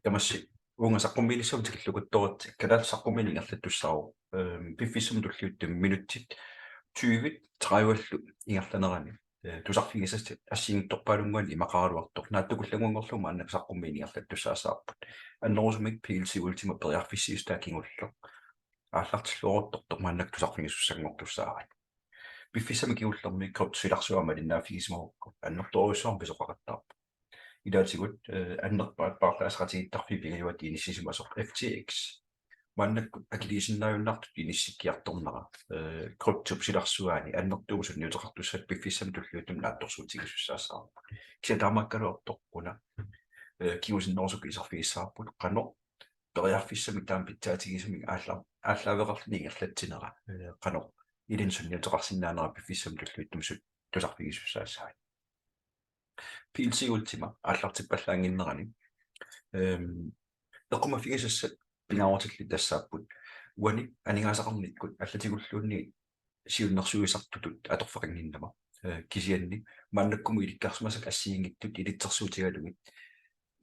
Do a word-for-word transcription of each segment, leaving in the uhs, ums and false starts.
Tamassi uunga saqqummiinissamut tikilluguttoritsi, kalaallisut saqqummiineq ingerlattussaavoq, øhm, piffissami tulliuttumi minutsit tyve tredive-llu ingerlanerani, øh, tusarfigisassat assigiinngitsorpaalunnguanik imaqaraluartoq naatsukullanngunngorlugu maannakkut saqqummiineq ingerlattussaassavarput. Annerusumik P L C Ultima periarfissiissutaa kingulleq aallartilluaruttortoq maannakkut tusarfigisussanngortussaavat. Piffissami kingullermi kryptop silarsuaa malinnaaffigisimagukku annertoorujussuarmik pisoqaqattaarpoq. Ilaatigut, øh, annerpaat paarlaasseqatigiittarfiit pingajuat inissisimasoq F T X. Maannakkut akiliisinnaajunnaartutut inissikkiartornera, øh, kryptop silarsuaani annertuumik sunniuteqartussatut piffissami tulliuttumi naatsorsuutigisussaassavarput. Kisianni taamaakkaluartoq una, øh, kingusinnerusukkut iserfigissavarput qanoq periarfissamik taama pitsaatigisumik aalla-, aallaaveqarluni ingerlatsinera, øh, qanoq ilinnut sunniuteqarsinnaanera piffissami tulliuttumi sut-, tusarfigisussaassavat. P L C Ultima aallartippallaannginnerani, øhm, eqqumaffigisassat pingaarutillit tassaapput uani aningaasaqarnikkut allatigulluunniit siunnersuisartutut atorfeqannginnama. Øh, kisianni maannakkumut ilikkarsimasakka assigiinngitsut ilitsersuutigalugit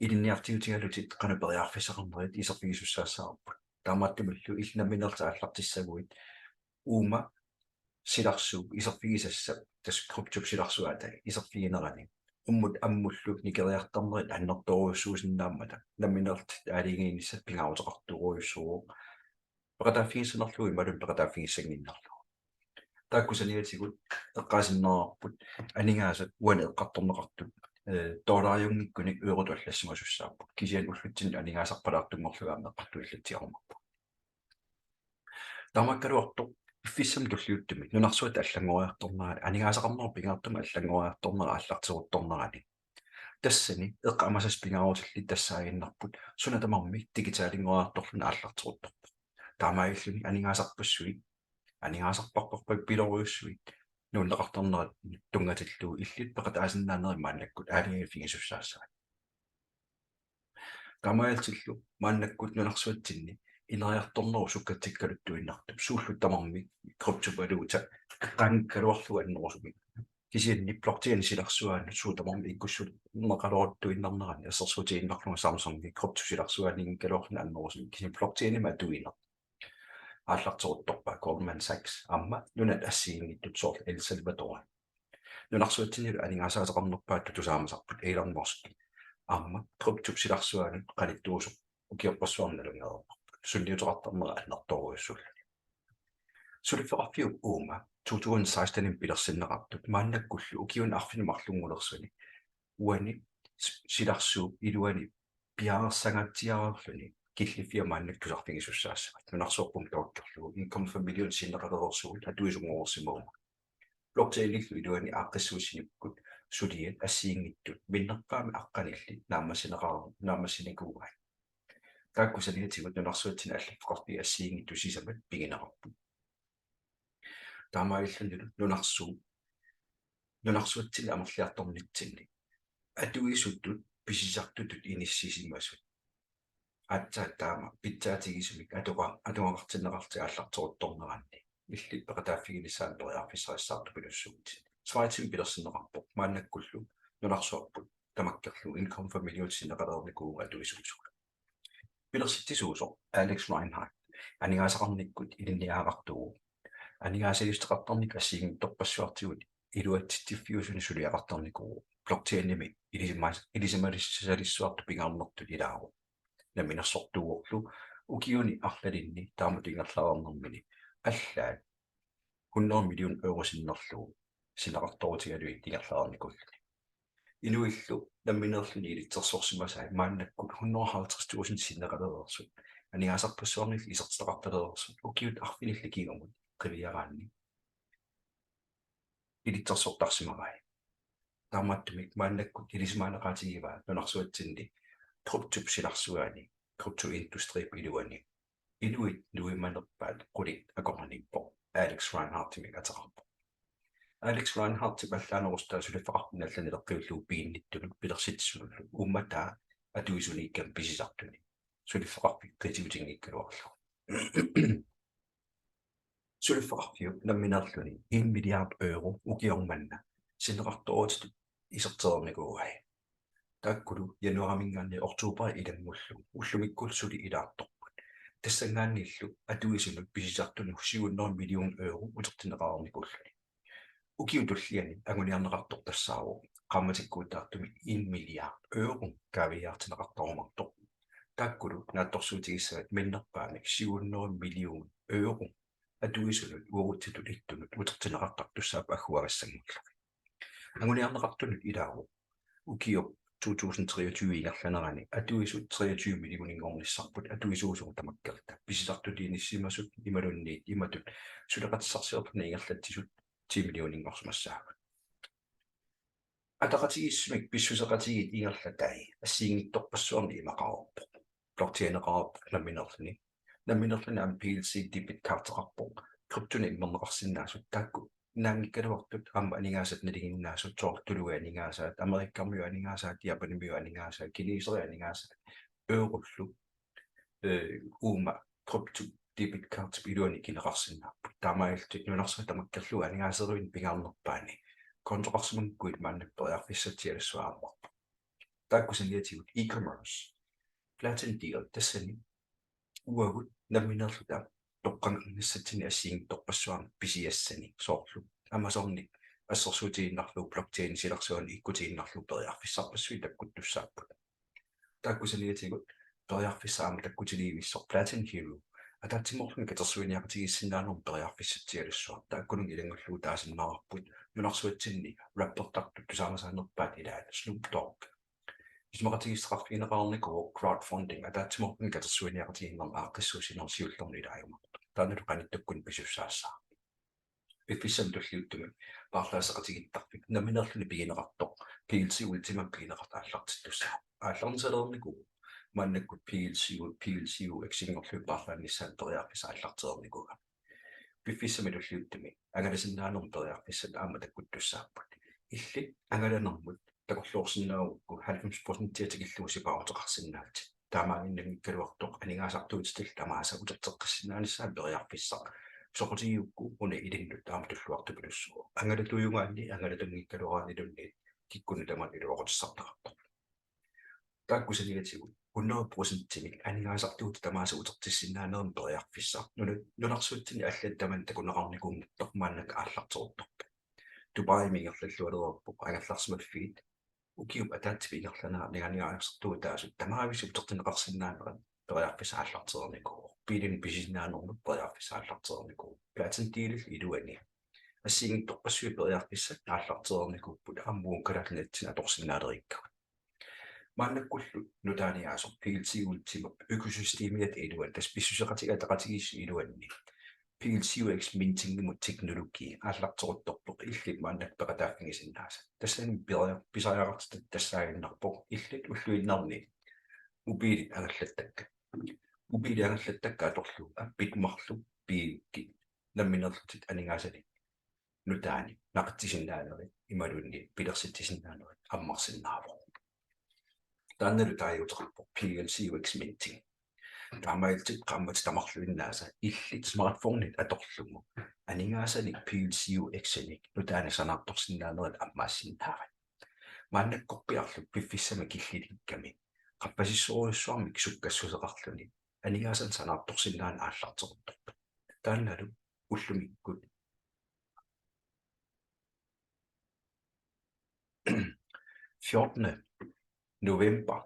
ilinniartiutigalutit qanoq periarfissaqarnerit iserfigisussaassavarput. Taamaattumillu illit nammineerlutit aallartissaguit uuma silarsuup iserfigisassap, tassa kryptop silarsuata iserfiginerani qummut ammullu nikeriartarnerit annertoorujussuusinnaammata nammineerlutit aalajangiinissat pingaaruteqartorujussuuvoq peqataaffigissanerlugu imaluunniit peqataaffigissannginnerlugu. Taakku saniatigut eqqaasinnaarput aningaasat uani eqqartorneqartut, øh, dollariunngikkunik eurotut allassimasussaavagut. Kisianni ullutsinnut aningaasarpalaartunngorlugit aamma eqqartuillatsiarumaarput. Taamaakkaluartoq piffissami tulliuttumi nunarsuatta allanngoriartornerani, aningaasaqarnerup pingaartumik allanngoriartornera aallarteruttornerani, tassani eqqaamasassat pingaarutillit tassaaginnarput suna tamarmi digitalinngoriartorluni aallarteruttorpoq. Taamaalilluni aningaasarpassuit, aningaasarparparput pilorujussuit nuunneqartarnerat tunngatillugu illit peqataasinnaanerit maannakkut aalajangiiffigisussaassavat. Taamaalillutillu maannakkut nunarsuatsinni ineriartornerup sukkatsikkaluttuinnartup suullu tamarmik kryptovaluta eqqaanngikkaluarlugu annerusumik. Kisianni blockchainip silarsuaanut suut tamarmik ikkussuunneqaleruttuinnarneranni assersuutigiinnarlunga Samsungi kryptop silarsuaaniinngikkaluarluni annerusumik, kisianni blockchainimik atuineq aallarteruttorpaa Goldman Sachs aamma nunat assigiinngitsut soorlu El Salvador. Nunarsuatsinnilu aningaasaateqarnerpaatut tusaamasarput Elon Musk aamma kryptop silarsuaanut qanittuusoq ukiorpassuarni nalunngereerparput sunniuteqartarnera annertoorujussuulluni. Suliffeqarfiup uuma to tusind seksten-imi pilersinneqartut maannakkullu ukiuni arfineq-marlunngulersuni uani s-, silarsuup iluani piareersangaatsiareerluni killiffia maannakkut tusarfigisussaassavat. Nunarsuarput tamakkerlugu en komma fem millionit sinneqalereersugut atuisunngoreersimavugut. Blockchainillu iluani aaqqissuussinikkut suliat assigiinngitsut minnerpaamik aqqanillit naammassineqar-, naammassinikuuaat. Taakku saniatigut nunarsuatsinni allaffeqarfiit assigiinngitsut sisamat pigineqarput. Taamaalillunilu nunarsuup, nunarsuatsinni amerliartornitsinni atuisutut pisisartutut inissisimasut aatsaat taama pitsaatigisumik atuga-, atugaqartinneqarlutik aallarteruttorneranni illit peqataaffiginissaanut periarfissarissaartupilussuutit. Schweizimi pilersinneqarpoq maannakkullu nunarsuarput tamakkerlugu en komma fem millionit sinneqalereernikuuvugut atuisuusut. Pilersitsisuusoq Alex Reinhardt aningaasaqarnikkut ilinniagaqartuuvoq. Aningaasaliissuteqartarnikkut assigiinngitsorpassuartigut iluatsitsiffiusuni suliaqartarnikuuvoq. Blockchainimi ilisima-, ilisimalissalissuartut pingaarnertut ilaavoq. Namminersortuuvorlu ukiuni arlalinni taamatut ingerlareernermini allaat hundrede million euro sinnerlugu sinneqartoorutigalugit ingerlareernikuulluni. Inuillu nammineerluni ilitsersorsimasai maannakkut hundrede og halvtreds tusind sinneqalereersut, aningaasarpassuarnillu isertitaqartalereersut, ukiut arfinillit kingumut qiviaraanni ilitsersortarsimavai. Taamaattumik maannakkut ilisimaneqaatigivaa nunarsuatsinni kryptop silarsuaani, kryptoindustriip iluani inuit nuimanerpaat qulit akornanniippoq, Alex Reinhardtimik ateqarpoq. Alex Reinhardtip allaanerussutaa suliffeqarfinnut allanileqqiullugu piginnittunut pilersitsisunullu uummataa atuisuniikkamik pisisartuni suliffeqarfik qitiutinngikkaluarlugu. Suliffeqarfiup nammineerluni en milliard euro ukioq manna sinneqartoorutitut isertereernikuuai. Taakkulu januaarimiingaanniit oktobarip ilanngullugu ullumikkut suli ilaartorput. Tassanngaanniillu atuisunut pisisartunut syv hundrede million euro utertinneqarnikuulluni. Ukiup tulliani anguniarneqartoq tassaavoq qaammatikkuutaartumik en milliard euro kaaviiaartinneqartarumaartoq. Taakkulu naatsorsuutigissavat minnerpaamik syv hundrede million euro atuisunut uagutsitut ittunut utertinneqartartussaapput agguagassanngorlugit. Anguniarneqartunut ilaavoq ukiup to tusind treogtyve ingerlanerani atuisut treogtyve millioninngornissarput atuisuusut tamakkerluta. Pisisartutiinnissimasut imaluunniit imatut suleqatissarsiorluni ingerlatsisut ti millioninngorsimassaagut. Ataqatigiissumik pissuseqatigiit ingerlatai assigiinngitsorpassuarnik imaqareerpoq. Blockchaineqareerpoq nammineerluni. Nammineerluni aamma P L C debit cardeqarpoq. Kryptonik immerneqarsinnaasut taakku naanngikkaluartut aamma aningaasat nalinginnaasut soorlu tuluit aningaasaat, Amerikkarmiut aningaasaat, Japanimiut aningaasaat, kineserit aningaasaat, eurollu, eh, uuma krypto debit cardip iluani ikineqarsinnaapput. Taamaalillutit nunarsuaq tamakkerlugu aningaaseruinnit pingaarnerpaani kontoqarsimannguit maanna periarfissatsialassuaq ammarpoq. Taakku saniatigut e-commerce, Platin Deal tassani uagut nammineerluta toqqaannarnissatsinnik assigiinngitsorpassuarnik pisiassani soorlu Amazonip assersuutigiinnarlugu blockchainip silarsuanut ikkutiinnarlugu periarfissarpassuit takkuttussaapput. Taakku saniatigut periarfissaq aamma takkutilivissoq Platin Hero ataatsimoorluni katersuiniaqatigiissinnaanermut periarfissatsialassuaq, taakkununnga ilanngullugu taasinnaavarput nunarsuatsinni rappertartut tusaamasaanerpaat ilaat Snoop Dogg. Isumaqatigiisseqarfigineqarnikuuvoq crowdfunding ataatsimoorluni katersuiniaqatigiinnermut aaqqissuussinerup siullermi ilaajumaartoq. Taannalu qanittukkut pisussaassaaq. Piffissami tulliuttumi paarlaasseqatigiittarfik nammineerluni pigineqartoq, P L C Ultima pigineqartoq aallartittussaapput. Aallarnisalernikuuvoq maannakkut P L C U, P L C U X-inngorlugit paarlaannissaanut periarfissaq aallartereernikuugami. Piffissami tulliuttumi angalasinnaanermut periarfissat aamma takkuttussaapput. Illit angalanermut takorloorsinnaagukku halvfems procentia tikillugu sipaaruteqarsinnaallutit. Taamaaginnanngikkaluartoq aningaasartuutitillu tamaasa uterteqqissinnaanissaanut periarfissaq. Soqutigigukku una ilinnut aamma tulluartupilussuuvoq. Angalatuujugaanni angalatunngikkaluaraanniluunniit kikkunnut tamanut iluaqutissartaqarpoq. Taakku saniatigut hundrede procentimik aningaasartuutit tamaasa utertissinnaanermut periarfissaq nuna-, nunarsuatsinni allanut tamanut takuneqarnikuunnartoq maannakkut aallarteruttorpoq. Dubaimi ingerlallualereerpoq angerlarsimaffiit. Ukiup ataatsip ingerlanerani aningaasartuutaasut tamaavisa utertinneqarsinnaanerat periarfissaq aallartereernikuuvoq. Biilinut pisisinnaanermut periarfissaq aallartereernikuuvoq. Platin Dealip iluani assigiinngitsorpassuit periarfissat aallartereernikuupput aamma uagut Kalaallit Nunatsinni atorsinnaalereerakku. Maannakkullu nutaaniaasoq P L C Ultimap økosystemiata iluani, tassa pissuseqatigiit ataqatigiissut iluanni, P L C U X mintingimut teknologi aallarteruttorpoq illit maannakkut peqataaffigisinnaasat. Tassani pia-, pisariaqartitat tassaaginnarpoq illit ulluinnarni mobilit angallattakkat. Mobilit angallattakkat atorlugu appit marluk pigikkit nammineerlutit aningaasanik nutaanik naqitsisinnaanerit imaluunniit pilersitsisinnaanerit ammarsinnaavoq. Taannalu taaguuteqarpoq P L C U X minting. Taamaalillutit qaammatit tamarluinnaasa illit smartphonit atorlugu aningaasanik P L C U X-inik nutaanik sanaartorsinnaanerit ammaassinnaavat. Maannakkorpiarlu piffissami killilikkami qaffasissorujussuarmik sukkassuseqarluni aningaasanik sanaartorsinnaaneq aallarteruttorpoq. Taannalu ullumikkut fjortende november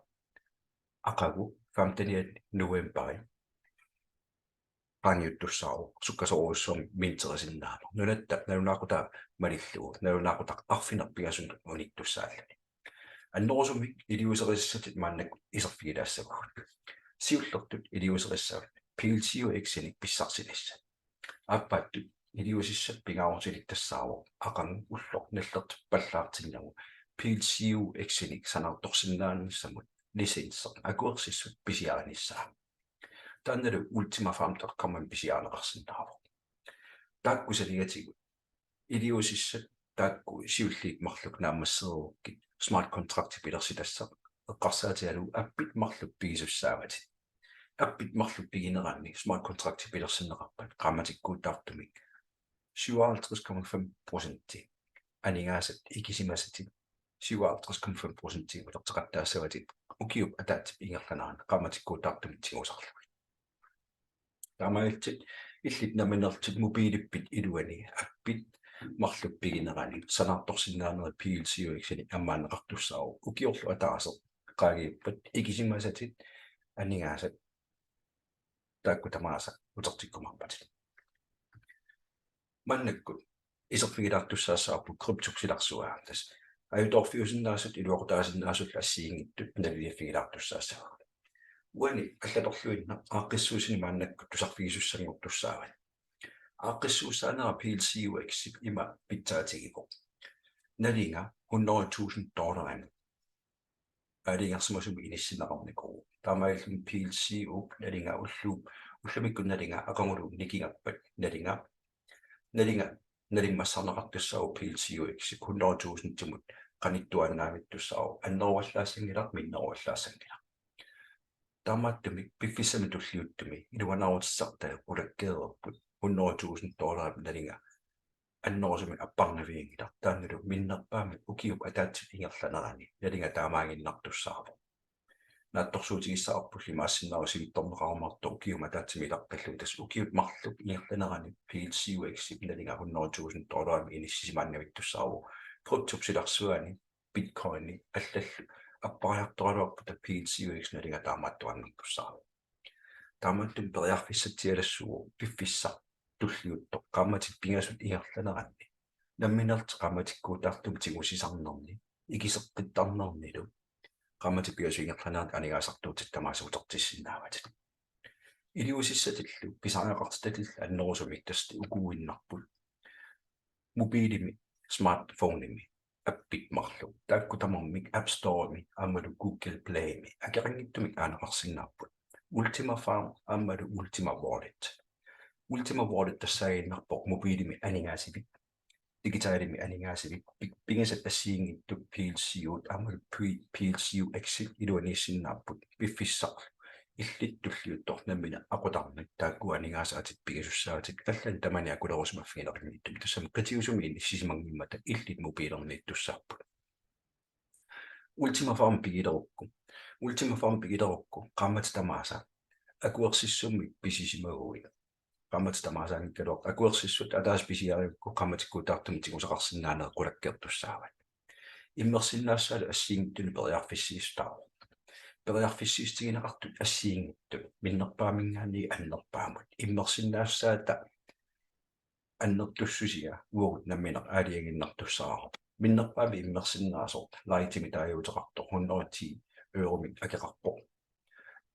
aqagu femtende novemberi qaangiuttussaavoq sukkasoorujussuarmik minterisinnaaneq. Nunatta nalunaaqutaa malillugu nalunaaqutaq arfineq-pingasunut unittussaalluni. Annerusumik iliuuserisassatit maannakkut iserfigilaassavagut. Siullertut iliuuserissavat P L C U X-inik pissarsinissat. Aappaattut iliuusissat pingaarutilik tassaavoq aqagu ulloq nallertuppallaartinnagu P L C U X-inik sanaartorsinnaanissamut licensi akuersissut pisiarinissaa. Taannalu Ultima Farm dot com-imi pisiarineqarsinnaavoq. Taakku saniatigut iliuusissat taakku siulliit marluk naammassereerukkit smart contracti pilersitassaq eqqarsaatigalugu appit marluk pigisussaavatit. Appit marluk pigineranni smart contracti pilersinneqarpat qaammatikkuutaartumik syvoghalvtreds komma fem procenti aningaasat ikisimasatit syvoghalvtreds komma fem procent uterteqattaassavatit ukiup ataatsip ingerlanerani qaammatikkuutaartumik tigusarlugit. Taamaalillutit illit nammineerlutit mobiilippit iluani appit marluk piginerani sanaartorsinnaanerit P L C U X-inik ammaanneqartussaavoq. Ukiorlu ataaseq qaangiuppat ikisimasatit aningaasat taakku tamaasa utertikkumaarpatit. Maannakkut iserfigilaartussaassavarput kryptop silarsuaa, tassa ajutoorfiusinnaasut iluaqutaasinnaasut assigiinngitsut naliliiffigilaartussaassavagut. Uani allatorluinnaq aaqqissuussineq maannakkut tusarfigisussanngortussaavat. Aaqqissuussaanera P L C U X-ip ima pitsaatigivoq: nalinga hundrede tusind dollarimik aalajangersimasumik inissinneqarnikuuvoq. Taamaalilluni P L C U-p nalinga ullu-, ullumikkut nalinga aqagulu nikingappat nalinga, nalinga nalimmassarneqartussaavoq P L C U X-ip hundrede tusindimut qanittuaannavittussaavoq, anneruallaassanngilat, minneruallaassanngilat. Taamaattumik piffissami tulliuttumi iluanaarutissartai qulakkeereerput hundrede tusind dollarip nalinga annerusumik apparnavianngilaq, taannalu minnerpaamik ukiup ataatsip ingerlanerani nalinga taamaaginnartussaavoq. Naatsorsuutigissavarpullu imaassinnaavoq siuttorneqarumaartoq ukiumut ataatsimi ilaqqillugu, tassa ukiut marluk ingerlaneranni P L C U X-ip nalinga hundrede tusind dollarimik inissisimaannavittussaavoq. Kryptop silarsuaani Bitcoini allallu appariartoraluarpata P L C U X nalinga taamaattuaannartussaavoq. Taamaattumik periarfissatsialassuuvoq piffissaq tulliuttoq qaammatit pingasut ingerlaneranni nammineq qaammatikkuutaartumik tigusisarnerni ikiseqqittarnernilu qaammatit pingasut ingerlaneranni aningaasartuutitit tamaasa utertissinnaavatit. Iliuusissatillu pisariaqartitatillu annerusumik tassa ukuuinnarput mobiilimi, smartphonemi appit marluk. Taakku tamarmik App Storemi aammalu Google Playmi akeqanngitsumik aaneqarsinnaapput. Ultima Farm aammalu Ultima Wallet. Ultima Wallet tassaaginnarpoq mobiilimi aningaasivik, digitaalimi aningaasivik, pi-, pigisat assigiinngitsut P L C U-t aammalu P-, P L C U X-it iluaniissinnaapput piffissaq illit tulliuttoq nammineq aqutarnit taakku aningaasaatit pigisussaavatit, allanit tamanit akulerusimaffigineqanngitsumik, tassami qitiusumi inissisimanngimmata illit mobiilerniittussaapput. Ultima Farm pigilerukku. Ultima Farm pigilerukku qaammatit tamaasa akuersissummik pisisimaguit. Qaammatit tamaasaanngikkaluartoq akuersissut ataaseq pisiarigukku qaammatikkuutaartumik tigusaqarsinnaaneq qulakkeertussaavat. Immersinnaassaalu assigiinngitsunik periarfissiissutaavoq. Periarfissiissutigineqartut assigiinngitsut minnerpaaminngaanniit annerpaamut. Immersinnaassaata annertussusia uagut nammineq aalajangiinnartussaavoq. Minnerpaamik immersinnaasoq Lightimik taaguuteqartoq hundrede ti euromik akeqarpoq.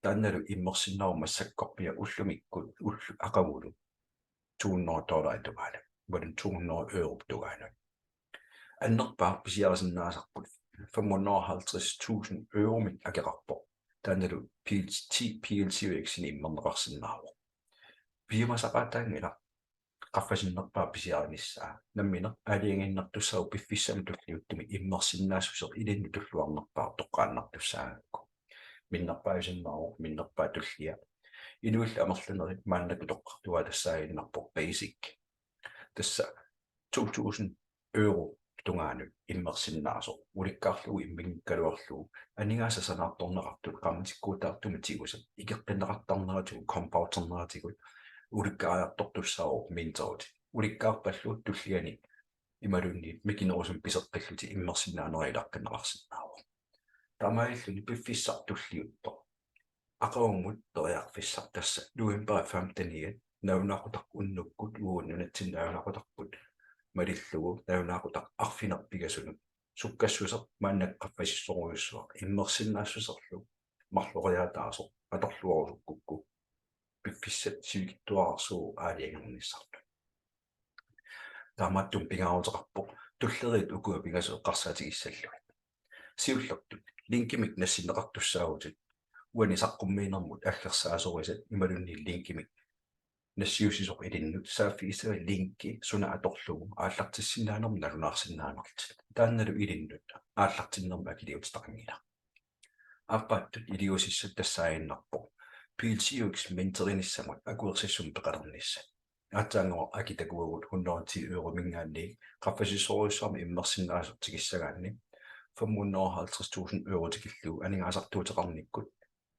Taannalu immersinnaavoq massakkorpiaq ullumikkut ullut aqagulu to hundrede dollarit tungaanut, imaluunniit to hundrede europ tungaanut. Annerpaaq pisiarisinnaasarput fem hundrede og halvtreds tusind euromik akeqarpoq. Taannalu P L C, ti P L C U X-inik immerneqarsinnaavoq. Piumasaqaataanngilaq qaffasinnerpaaq pisiarinissaa. Nammineq aalajangiinnartussaavoq piffissami tulliuttumi immersinnaassuseq ilinnut tulluarnerpaaq toqqaannartussaagakku. Minnerpaajusinnaavoq, minnerpaaq tullia. Inuillu amerlanerit maannakkut toqqartugaat tassaaginnarpoq Basic. Tassa to tusind euro tungaanut immersinnaasoq, ulikkaarlugu imminngikkaluarlugu aningaasat sanaartorneqartut qaammatikkuutaartumik tigusat ikeqqinneqartarneratigut, compounderneratigut ulikkaariartortussaavoq minterit. Ulikkaarpallu tulliani imaluunniit mikinerusumik piseqqillutit immersinnaanerit ilaqqinneqarsinnaavoq. Taamaalilluni piffissaq tulliuttoq aqagumut periarfissaq, tassa november femteniat nalunaaqutaq unnukkut, uagut nunatsinni nalunaaqutarput malillugu nalunaaqutaq arfineq-pingasunut sukkassuseq maannakkut qaffasissorujussuaq, immersinnaassuserlu marloriaataasoq atorluarusukkukku piffissaq sivikitsuararsuuvoq aalajangernissannut. Taamaattumik pingaaruteqarpoq tulleriit ukua pingasut eqqarsaatigissallugit. Siullertut linkimik nassinneqartussaavutit, uani saqqummiinermut aggersaasorisat imaluunniit linkimik nassiussisoq ilinnut. Saaffigissavat linki suna atorlugu aallartissinnaanermut nalunaarsinnaanerlutit. Taannalu ilinnut aallartinnermik akiliutitaqanngilaq. Aappaattut iliuusissat tassaaginnarpoq P L C U X minterinissamut akuersissummik peqalernissat. Aatsaannguaq akit takuagut hundrede ti eurominngaanniit qaffasissorujussuarmik immersinnaasoq tigissagaanni femhundrede og halvtreds tusind euro tikillugu aningaasartuuteqarnikkut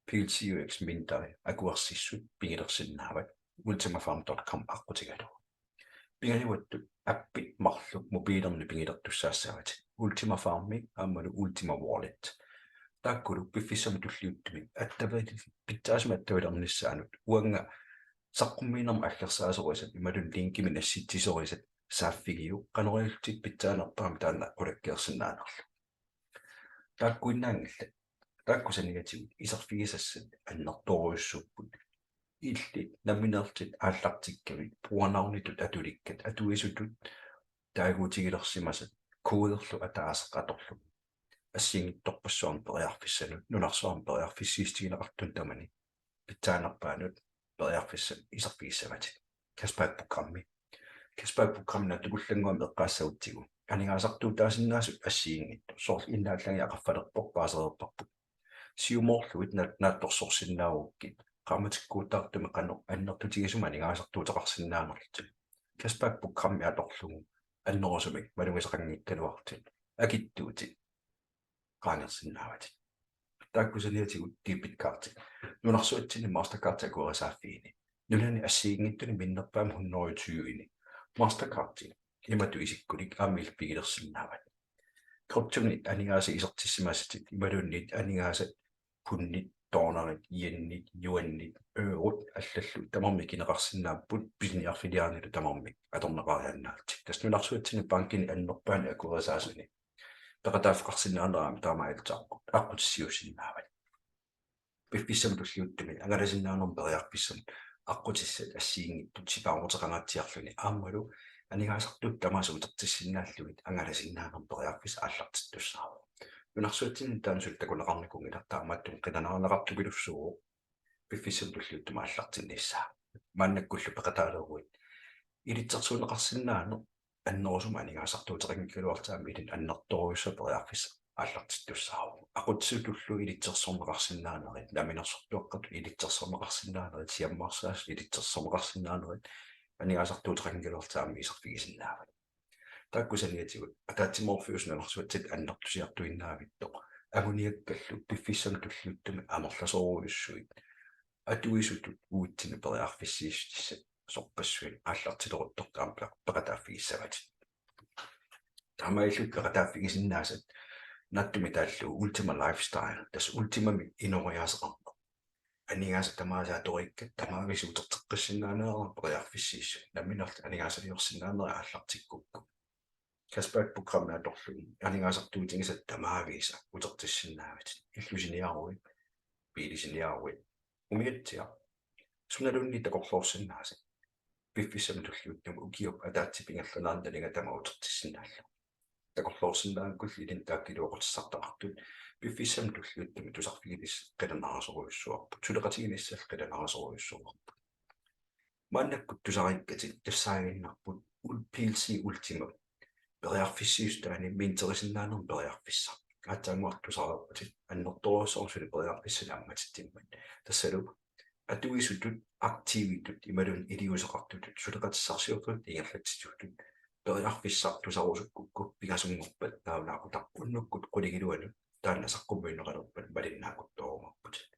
P L C U X minteri akuersissut pigilersinnaavat ultimafarm dot com aqqutigalugu. Pingajuattut appit marluk mobiilerni pigilertussaassavatit, Ultima Farmi aammalu Ultima Wallet. Taakkulu piffissami tulliuttumi attaveqatigiit pitsaasumik attavilernissaannut uanga saqqummiinermut aggersaasorisat imaluunniit linkimik nassitsisorisat saaffigiuk qanoq ilillutit pitsaanerpaamik taanna qulakkeersinnaanerlugu. Taakkuinnaanngillat, taakku saniatigut iserfigisassat annertoorujussuupput. Illit nammineerlutit aallartikkavit brugernavnitut atulikkat atuisutut taaguutigilersimasat koderlu ataaseq atorlugu assigiinngitsorpassuarnik periarfissanut nunarsuarmi periarfissiissutigineqartunut tamani pitsaanerpaanut periarfissat iserfigissavatit. Cashback programmi. Cashback programmi naatsukullannguamik eqqaassagutsigu aningaasartuutaasinnaasut assigiinngitsut, soorlu innaallagiaq qaffalerpoq paasereerparput. Siumoorlugit naat-, naatsorsorsinnaagukkit qaammatikkuutaartumik qanoq annertutigisumik aningaasartuuteqarsinnaanerlutit. Cashback programmi atorlugu annerusumik malugisaqanngikkaluarlutit akitsuutit qaangersinnaavatit. Taakku saniatigut debitkorti. Nunarsuatsinni Mastercardi akuerisaaffiini, nunani assigiinngitsuni minnerpaamik hundrede og tyve-ini Mastercardi imatut isikkulik aamma illit pigilersinnaavat. Kryptonik aningaasat isertissimasatit imaluunniit aningaasat pundit, dollarit, yenit, yuanit, eurot allallu tamarmik ikineqarsinnaapput pisiniarfiliarnilu tamarmik atorneqariaannaallutik. Tassa nunarsuatsinni bankini annerpaani akuerisaasuni peqataaffeqarsinnaanermi taamaalillutit aqqutissiuussinnaavat. Piffissami tulliuttumi angalasinnaanermut periarfissamut aqqutissat assigiinngitsut sipaaruteqangaatsiarluni aammalu aningaasartuutit tamaasa utertissinnaallugit angalasinnaanermut periarfissaq aallartittussaavoq. Nunarsuatsinni taanna suli takuneqarnikuunngilaq, taamaattumik qilanaarineqartupilussuuvoq piffissami tulliuttumi aallartinnissaa. Maannakkullu peqataaleruit ilitsersuunneqarsinnaaneq annerusumik aningaasartuuteqanngikkaluarlutit aamma ilinnut annertoorujussuaq periarfissaq aallartittussaavoq. Aqutsisutullu ilitsersorneqarsinnaanerit, namminersortuaqqatut ilitsersorneqarsinnaanerit, siammarsaasut ilitsersorneqarsinnaanerit aningaasartuuteqanngikkaluarlutit aamma iserfigisinnaavat. Taakku saniatigut ataatsimoorfiusut nunarsuatsinni annertusiartuinnaavittoq anguniakkallu piffissami tulliuttumi amerlasoorujussuit atuisutut uatsinnut periarfissiissutissat sorpassuit aallartileruttortut aamma peqataaffigissavatit. Taamaalillutit peqataaffigisinnaasat naatsumik taallugu Ultima Lifestyle, tassa Ultimamik inooriaaseqarneq. Aningaasat tamaasa atoriikkat tamaaviisa uterteqqissinnaanera periarfissiissut, nammineq aningaasaliorsinnaanerit aallartikkukku. Cashback programmi atorlugu aningaasartuutigisatit tamaaviisa utertissinnaavatit. Illusiniaruit, biilisiniaruit, umiatsiaq, sunaluunniit takorloorsinnaasat. Piffissami tulliuttumi ukiup ataatsip ingerlanerani nalinga tamaat utertissinnaallugu. Takorloorsinnaagukkullu ilinnut taakku iluaqutissartaqartut piffissami tulliuttumi tusarfiginissat qilanaarisorujussuuarput, suleqatiginissallu qilanaarisorujussuuarput. Maannakkut tusariikkatit tassaaginnarput Ul-, P L C Ultima periarfissiissutaani minterisinnaanermut periarfissaq. Aatsaannguaq tusareerpatit annertoorujussuarmik suli periarfissanik ammatitsimmat. Tassalu atuisutut, aktiivitut imaluunniit iliuuseqartutut suleqatissarsiortutut ingerlatsisutut periarfissaq tusarusukkukku pingasunngorpat nalunaaqutaq unnukkut qulingiluanut taanna saqqummiunneqalerpat malinnaakkuttorumaarputit.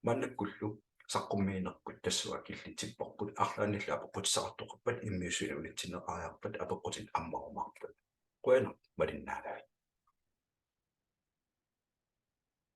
Maannakkullu saqqummiinerput tassunga killitsipparput, arlaannillu apeqqutissaqartoqarpat immiussineq unitsinneqariarpat apeqqutit ammarumaarput. Qujanaq